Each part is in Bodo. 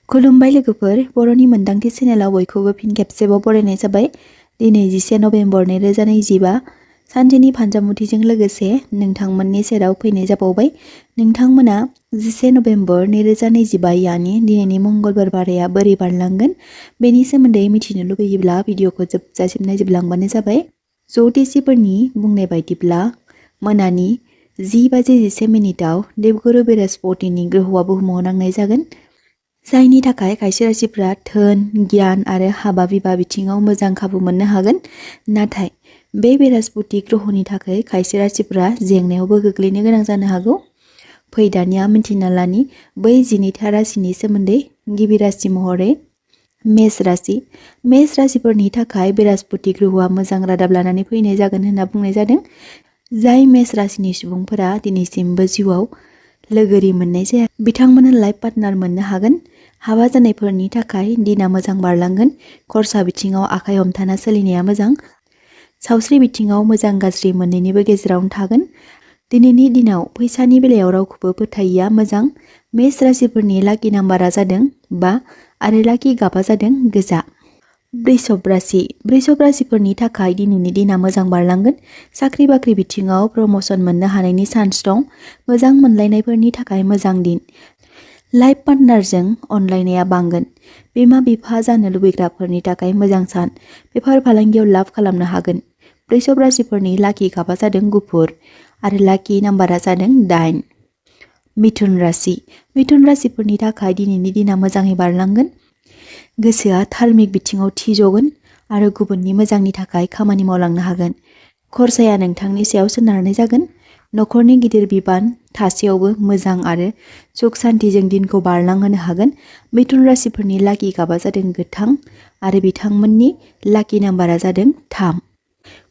खुलुमबाय लोगोफोर, बर'नि मोनदांथि चेनेलाव बयखौबो फिन खेबसेबाव बरायनाय जाबाय। दिनै 10 नभेम्बर 2025 सानसेनि फानजामुथिजों लोगोसे नोंथांमोननि सेराव फैनाय जाबावबाय। नोंथांमोना 10 नभेम्बर 2025 यानि दिनैनि मंगलबार बाराया बोरै बारलांगोन बेनि सोमोन्दै मिथिनो लुगैयोब्ला भिडिअखौ जोबजासिम नायजोबलांबानो जाबाय। ज्योतिषिफोरनि बुंनाय बायदिब्ला मोनानि 10:11 देवगुरु बृहस्पतिनि ग्रहआ बुहुमाव नांनाय जागोन, जायनि थाखाय खायसे राशिफ्रा धोन, गियान आरो हाबा बिबा बिथिङाव मोजां खाबु मोननो हागोन। नाथाय बे बृहस्पति ग्रहनि थाखाय खायसे राशिफ्रा जेंनायावबो गोग्लैनो गोनां जानो हागौ। फै दानिया मिन्थिना लानि बै 12था राशिनि सोमोन्दै। गिबि राशि महरै मेष राशि। मेष राशिफोरनि थाखाय बृहस्पति ग्रहआ मोजां रादाब लानानै फैनाय जागोन होनना बुंनाय जादों। जाय मेष राशिनि सुबुंफोरा दिनैसिमबो जिउआव लोगोरि मोननाय जाया, बिथांमोना लाइफ पार्टनार मोननो हागोन। हाबा जानायफोरनि थाखाय दिना मोजां बारलांगोन। खरसा बिथिङाव आखाइ हमथाना सोलिनाया मोजां। सावस्रि बिथिङाव मोजां गाज्रि मोन्नैनिबो गेजेरावनो थागोन। दिनैनि दिनाव फैसानि बेलायाव रावखौबो फोथायैया मोजां। मेष राशिफोरनि लाकि नाम्बारा जादों 5 आरो लाकि गाबा जादों गोजा। वृषभ राशि। वृषभ राशिफोरनि थाखाय दिनैनि दिना मोजां बारलांगोन। साख्रि बाख्रि बिथिङाव प्रमोशन मोननो हानायनि चान्स दं। मोजां मोनलायनायफोरनि थाखाय मोजां दिन। लाइफ पार्टनारजों अनलायनाया बांगोन। बिमा बिफा जानो लुबैग्राफोरनि थाखाय मोजां सान। बेफार फालांगियाव लाभ खालामनो हागोन। वृषभ राशिफोरनि लाकि गाबा जादों गुफुर आरो लाकि नाम्बारा जादों 8। मिथुन राशि। मिथुन राशिफोरनि थाखाय दिनैनि दिना मोजाङै बारलांगोन। गोसोआ धार्मिक बिथिङाव थि जगोन आरो गुबुननि मोजांनि थाखाय खामानि मावलांनो हागोन। खरसाया नोंथांनि सायाव सोनारनाय जागोन। नखरनि गिदिर बिबान थासेयावबो मोजां आरो सुख सान्थिजों दिनखौ बारलांहोनो हागोन। मिथुन राशिफोरनि लाकि गाबा जादों गोथां आरो बिथांमोननि लाकि नाम्बारा जादों 3।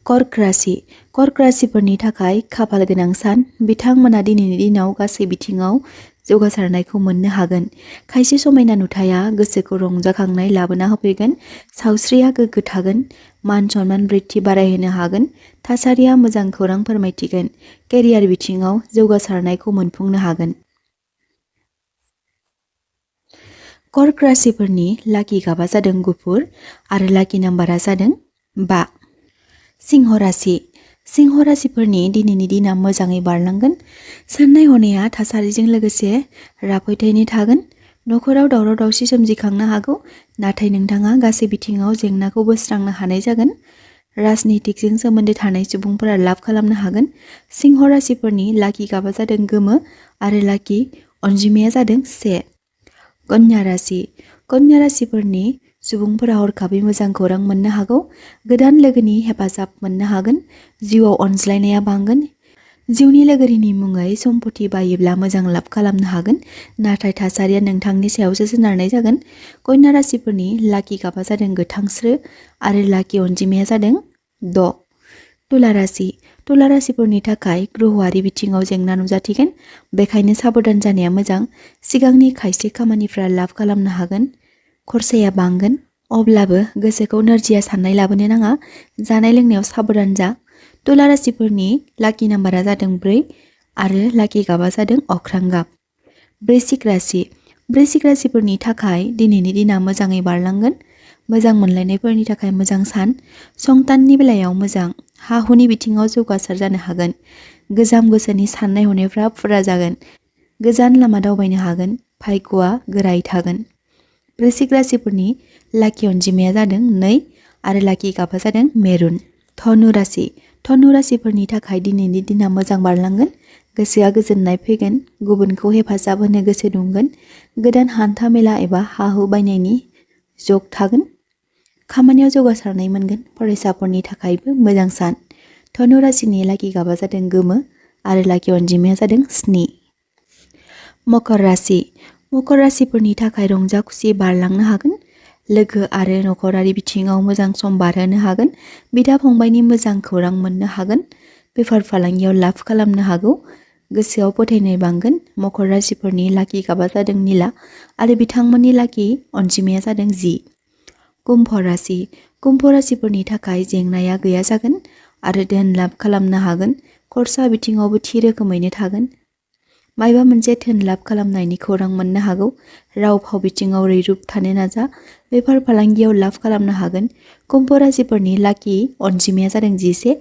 कर्क राशि। कर्क राशिफोरनि थाखाय खाफाल गोनां सान। बिथांमोना दिनैनि दिनाव गासै बिथिङाव जौगासारनायखौ मोननो हागोन। खायसे समायना नुथाया गोसोखौ रंजाखांनाय लाबोना होफैगोन। सावस्रिया गोग्गो थागोन। मान सनमान बृद्धि बारायहोनो हागोन। थासारिया मोजां खौरां फोरमायथिगोन। केरियार बिथिङाव जौगासारनायखौ मोनफुंनो हागोन। कर्क राशिफोरनि लाकि गाबा जादों गुफुर आरो लाकि नाम्बारा जादों 5। सिंह राशि। सिंह राशिफोरनि दिनैनि दिना मोजाङै बारलांगोन। साननाय हनाया थासारिजों लोगोसे राफैथैनो थागोन। नखराव दावराव दावसि सोमजिखांनो हागौ, नाथाय नोंथाङा गासै बिथिङाव जेंनाखौ बोस्रांनो हानाय जागोन। राजनितिकजों सोमोन्दो थानाय सुबुंफोरा लाभ खालामनो हागोन। सिंह राशिफोरनि लाकि गाबा जादों गोमो आरो लाकि अनजिमाया जादों 1। कन्या राशि। कन्या राशिफोरनि सुबुंफोरा हरखाबै मोजां खौरां मोननो हागौ। गोदान लोगोनि हेफाजाब मोननो हागोन। जिउआव अनज्लायनाया बांगोन। जिउनि लोगोरिनि मुङै सम्पति बायोब्ला मोजां लाभ खालामनो हागोन, नाथाय थासारिया नोंथांनि सायावसो सोनारनाय जागोन। कन्या राशिफोरनि लाकि गाबा जादों गोथांस्रो आरो लाकि अनजिमाया जादों 6। तुला राशि। तुला राशिफोरनि थाखाय ग्रहआरि बिथिङाव जेंना नुजाथिगोन, बेखायनो साबधान जानाया मोजां। सिगांनि खायसे खामानिफ्रा लाभ खालामनो हागोन। खरसाया बांगोन, अब्लाबो गोसोखौ नोरजिया साननाय लाबोनो नाङा। जानाय लोंनायाव साबधान जा। तुला राशिफोरनि लाकि नाम्बारा जादों 4 आरो लाकि गाबा जादों अख्रां गाब। वृश्चिक राशि। वृश्चिक राशिफोरनि थाखाय दिनैनि दिना मोजाङै बारलांगोन। मोजां मोनलायनायफोरनि थाखाय मोजां सान। संताननि बेलायाव मोजां। हा हुनि बिथिङाव जौगासार जानो हागोन। गोजाम गोसोनि साननाय हनायफ्रा फुरा जागोन। गोजान लामा दावबायनो हागोन। भाग्यआ गोरायै थागोन। वृश्चिक राशिफोरनि लाकि अनजिमाया जादों 2 आरो लाकि गाबा जादों मेरुन। धनु राशि। धनु राशिफोरनि थाखाय दिनैनि दिना मोजां बारलांगोन। गोसोआ गोजोननाय फैगोन। गुबुनखौ हेफाजाब होनो गोसो दुंगोन। गोदान हान्था मेला एबा हा हु बायनायनि जग थागोन। खामानियाव जौगासारनाय मोनगोन। फरायसाफोरनि थाखायबो मोजां सान। धनु राशिनि लाकि गाबा जादों गोमो आरो लाकि अनजिमाया जादों 7। मकर राशि। मकर राशिफोरनि थाखाय रंजा खुसि बारलांनो हागोन। लोगो आरो नखरारि बिथिङाव मोजां सम बारहोनो हागोन। बिदा फंबायनि मोजां खौरां मोननो हागोन। बेफार फालांगियाव लाभ खालामनो हागौ। गोसोआव फोथायनाय बांगोन। मकर राशिफोरनि लाकि गाबा जादों निला आरो बिथांमोननि लाकि अनजिमाया जादों 10। कुम्भ राशि। कुम्भ राशिफोरनि थाखाय जेंनाया गैया जागोन आरो धोन लाभ खालामनो हागोन। खरसा बिथिङावबो थि रोखोमैनो थागोन। मायबा मोनसे धोन लाब खालामनायनि खौरां मोननो हागौ। राव फाव बिथिङाव रैरुब थानो नाजा। बेफार फालांगियाव लाब खालामनो हागोन। कुम्भ राशिफोरनि लाकि अनजिमाया जादों 11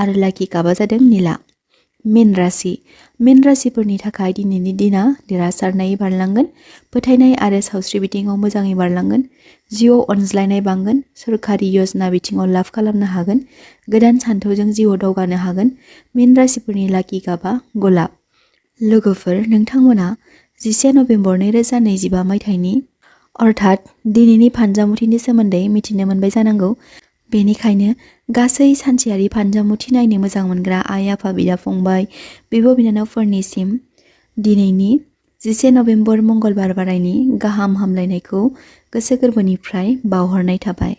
आरो लाकि गाबा जादों निला। मीन राशि। मीन राशिफोरनि थाखाय दिनैनि दिना देरहासारनायै बारलांगोन। फोथायनाय आरो सावस्रि बिथिङाव मोजाङै बारलांगोन। जिउआव अनज्लायनाय बांगोन। सरखारि यजना बिथिङाव लाब खालामनो हागोन। गोदान सान्थौजों जिउआव दावगानो हागोन। मीन राशिफोरनि लाकि गाबा गलाब। लोगोफोर, नोंथांमोना 11 नभेम्बर 2025 मायथाइनि अर्थात दिनैनि फानजामुथिनि सोमोन्दै मिथिनो मोनबाय जानांगौ। बेनिखायनो गासै सानसेयारि फानजामुथि नायनो मोजां मोनग्रा आइ आफा बिदा फंबाय बिब' बिनानावफोरनिसिम दिनैनि 11 नभेम्बर मंगलबार बारायनि गाहाम हामलायनायखौ गोसो गोरबोनिफ्राय बावहरनाय थाबाय।